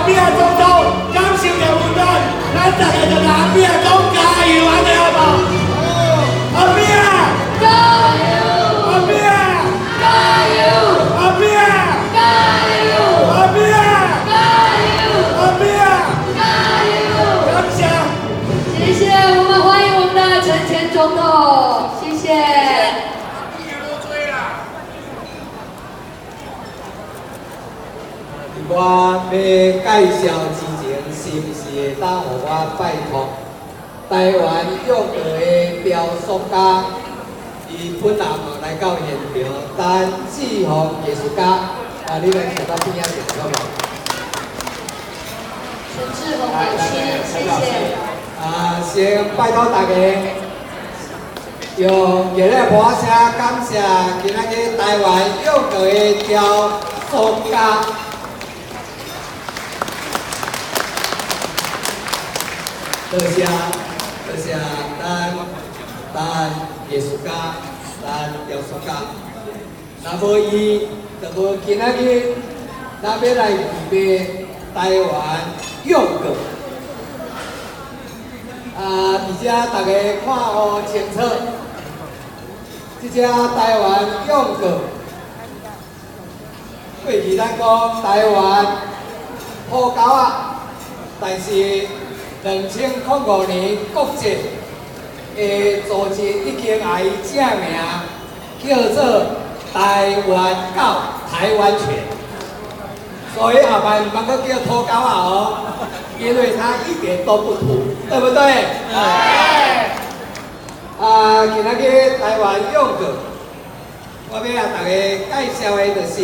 扁總統感受著溫暖，咱大家就共阿扁講加油，按呢好無？阿扁，加油！阿扁，加油！阿扁，加油！阿扁，加油！阿扁，加油！感謝。謝謝，我們歡迎我們的陳前總統，謝謝。我欲介紹之前，是毋是會當予我拜託台灣勇過的雕塑家？伊本人嘛來到現場，陳志宏藝術家，啊，你來徛到邊仔者好無？陳志宏老師，謝謝。啊，先拜託大家用熱烈鼓聲感謝今仔日台灣勇過的雕塑家。多謝，多謝咱咱藝術家、咱雕塑家。若無伊，就無今仔日咱欲來預備台灣勇過。啊，佇遮大家看予清楚，這隻台灣勇過，過去咱講台灣土狗仔，但是2005年國際的組織已經愛伊正名叫做台灣狗、台灣犬，所以後擺毋通閣叫土狗仔哦，因為它一點都不土，對不對？對。啊，今仔日台灣勇過，我欲共大家介紹的就是，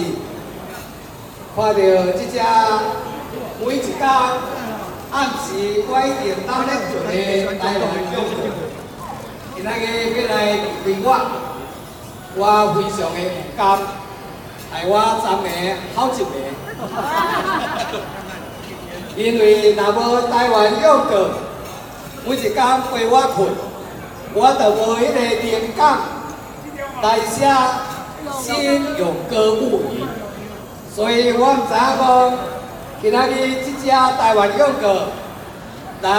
看著這隻每一工暗時我一定當咧做的台灣勇過，今仔日欲來離開我，我非常的毋甘，害我三暝哭一暝。因為若無台灣勇過，每一工陪我睏，我就無彼個靈感來寫新勇歌物語，所以我毋知影講，今仔日這隻台灣勇過來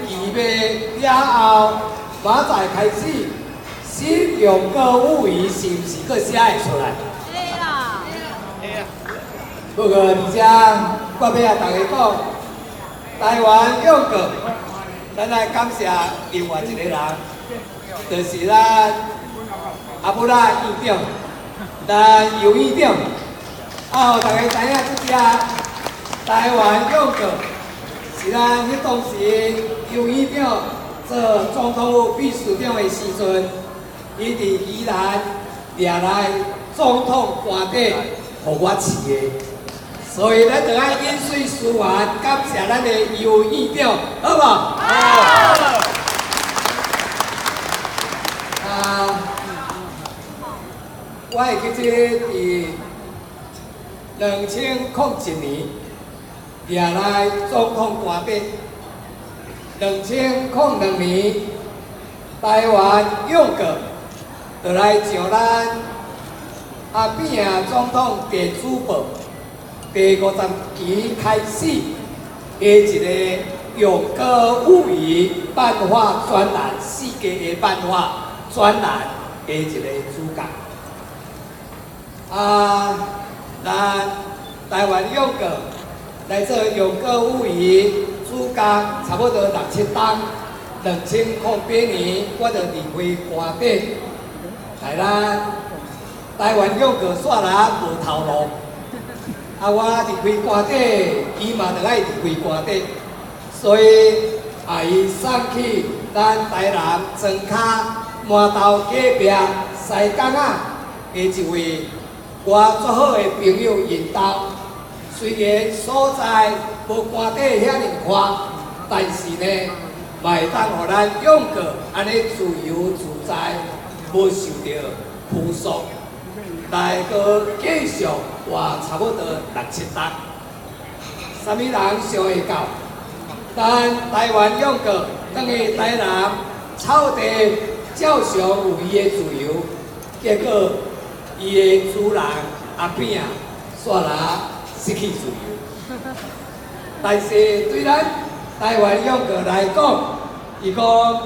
預備了後，明仔載開始新勇歌物語是毋是閣寫會出來？會啦。不過佇遮，我欲共大家講，台灣勇過，咱愛感謝另外一個人，就是咱阿布拉院長，咱游院長。啊，予大家知影，這隻台灣勇過是咱彼當時游院長做總統府秘書長的時陣，伊佇宜蘭掠來總統官邸，予我飼的。所以咱就愛飲水思源，感謝咱的游院長，好無？好。啊，我會記得佇2001年掠來總統官邸，2002年台灣勇過就來上咱阿扁總統電子報第50期開始的一個勇歌物語漫畫專欄，四格的漫畫專欄的一個主角。啊，咱台灣勇過來做勇歌物語主角，差不多六七冬。2008年，我就離開官邸，來咱台灣勇過煞來無頭路。啊，我離開官邸，伊嘛著愛離開官邸，所以啊，伊送去咱台南莊跤饃頭隔壁西港仔的一位我足好的朋友𪜶兜。雖然所在無官邸遐爾寬，但是呢，嘛會當予咱勇過按呢自由自在，無受著拘束，來閣繼續活差不多六七冬。啥物人想會到？咱台灣勇過轉去台南草地，照常有伊的自由，結果伊的主人阿扁煞來失去自由。但是對咱台灣勇哥來講，伊講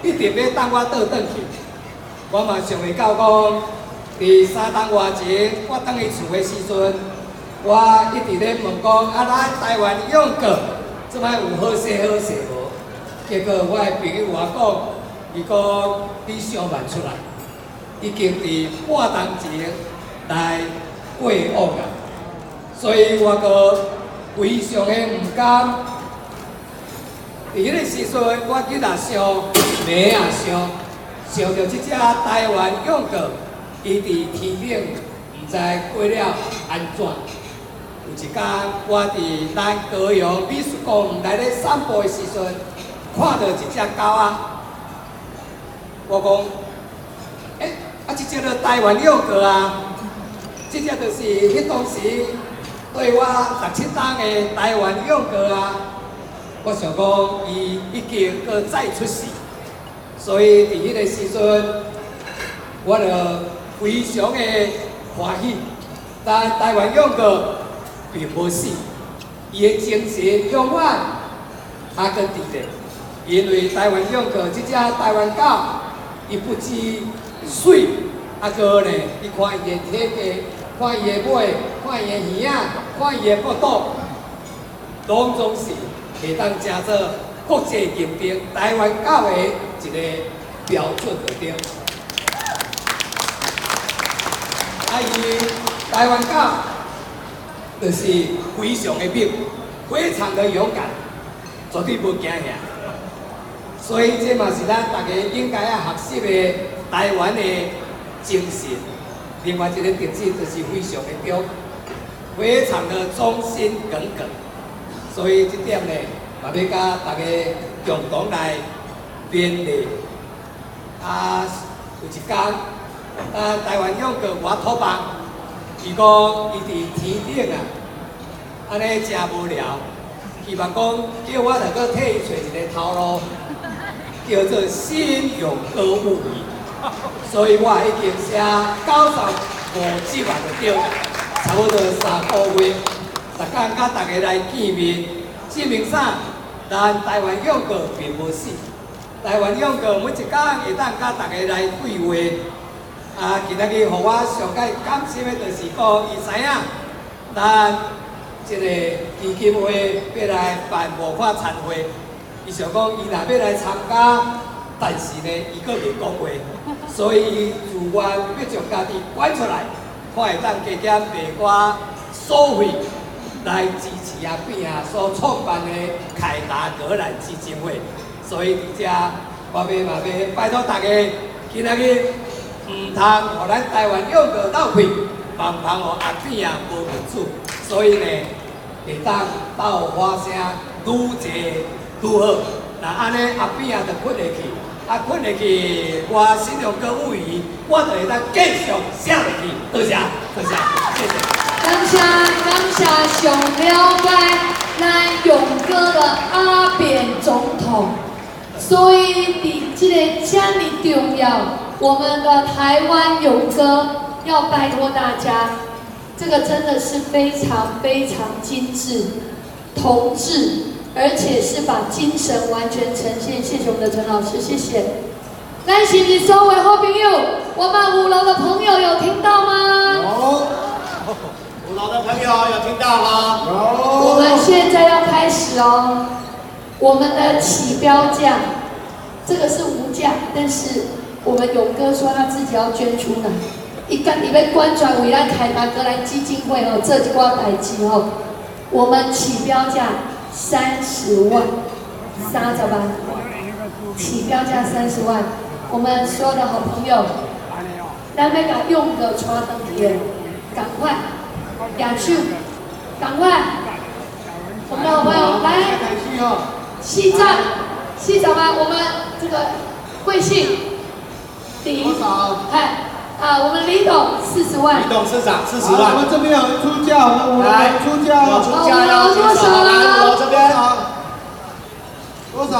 一定欲等我倒轉去。我嘛想會到講，佇3冬外前，我轉去厝的時陣，我一直咧問講，啊，咱台灣勇哥這擺有好勢好勢無？結果我的朋友我講，伊講你想慢出來，已經佇半冬前來過往啊，所以我閣非常的毋甘。佇彼個時陣，我日也想，暝也想，想著這隻台灣勇哥，伊佇天頂毋知過了按怎。有一工，我佇咱高雄美術館內咧散步的時陣，看著一隻狗仔，我講，欸，啊，這隻就台灣勇哥啊，這隻就是彼當時對我六七冬的台灣勇哥啊。我想講，伊已經閣再出世，所以佇彼個時陣，我就非常的歡喜。但台灣勇哥並無死，伊的精神永遠還閣佇咧。因為台灣勇哥這隻台灣狗，伊不止媠，啊閣呢，你看伊的體格，看伊的尾，看伊的耳仔，看伊的腹肚，攏總是會當成做國際認定台灣狗的一個標準就對。啊，伊台灣狗就是非常的猛，非常的勇敢，絕對無驚嚇。所以這嘛是咱大家應該愛學習的台灣的精神。另外一個特質就是非常的忠，非常的忠心耿耿。所以這點呢，嘛欲佮大家共同來勉勵。啊，有一工，咱台灣勇哥我託夢，伊講伊佇天頂啊，按呢誠無聊，希望講叫我來閣替伊揣一個頭路，叫做新勇哥物語。所以我已經寫95集就對啦，差不多3個月，逐工佮大家來見面，證明啥？咱台灣勇哥並無死，台灣勇哥每一工會當佮大家來對話。啊，今仔日予我上蓋感心的，就是講伊知影咱這個基金會欲來辦募款餐會，伊想講伊若欲來參加，但是呢，伊閣袂講話，所以伊自願欲將家己捐出來，看會當加減賣寡所費來支持阿扁啊所創辦的凱達格蘭基金會。所以佇遮，我欲嘛欲拜託大家，今仔日毋通予咱台灣勇哥落氣，嘛毋通予阿扁啊無面子。所以呢，會當鬥歡聲愈濟愈好。若按呢，阿扁啊就睏會去，啊睏會去，我新勇哥有餘，我就會當繼續寫落去。多謝，多謝，謝謝。感謝感謝上了解咱勇哥的阿扁總統，所以佇這个遮爾重要，我們的台灣勇哥要拜託大家，這個真的是非常非常精緻、同質，而且是把精神完全呈現。謝謝我們的陳老師，謝謝。咱是不是所有好朋友？我們五樓的朋友有聽到嗎？有。五樓的朋友有聽到嗎？有。我們現在要開始哦，我們的起標價，這個是無價，但是我們勇哥說他自己要捐出來，伊家己欲捐出來為咱凱達格蘭基金會哦做一寡代誌哦。我們起標價三十萬，30萬，起標價三十萬，我們所有的好朋友，咱欲共勇哥帶轉去，趕快，舉手，趕快，我們的好朋友來，40，40萬，我們這個貴姓？李，嗨，啊，我們李董40萬，李董事長40萬，我們這邊有人出價，我們五樓出價，有出價要多少？來五樓這邊，多少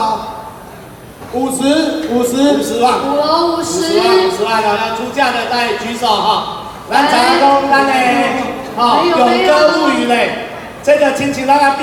？50，50，50萬，五樓50，50萬，要出價的再舉手哈。咱知影講，咱的吼勇哥物語咧，這個親像咱阿扁。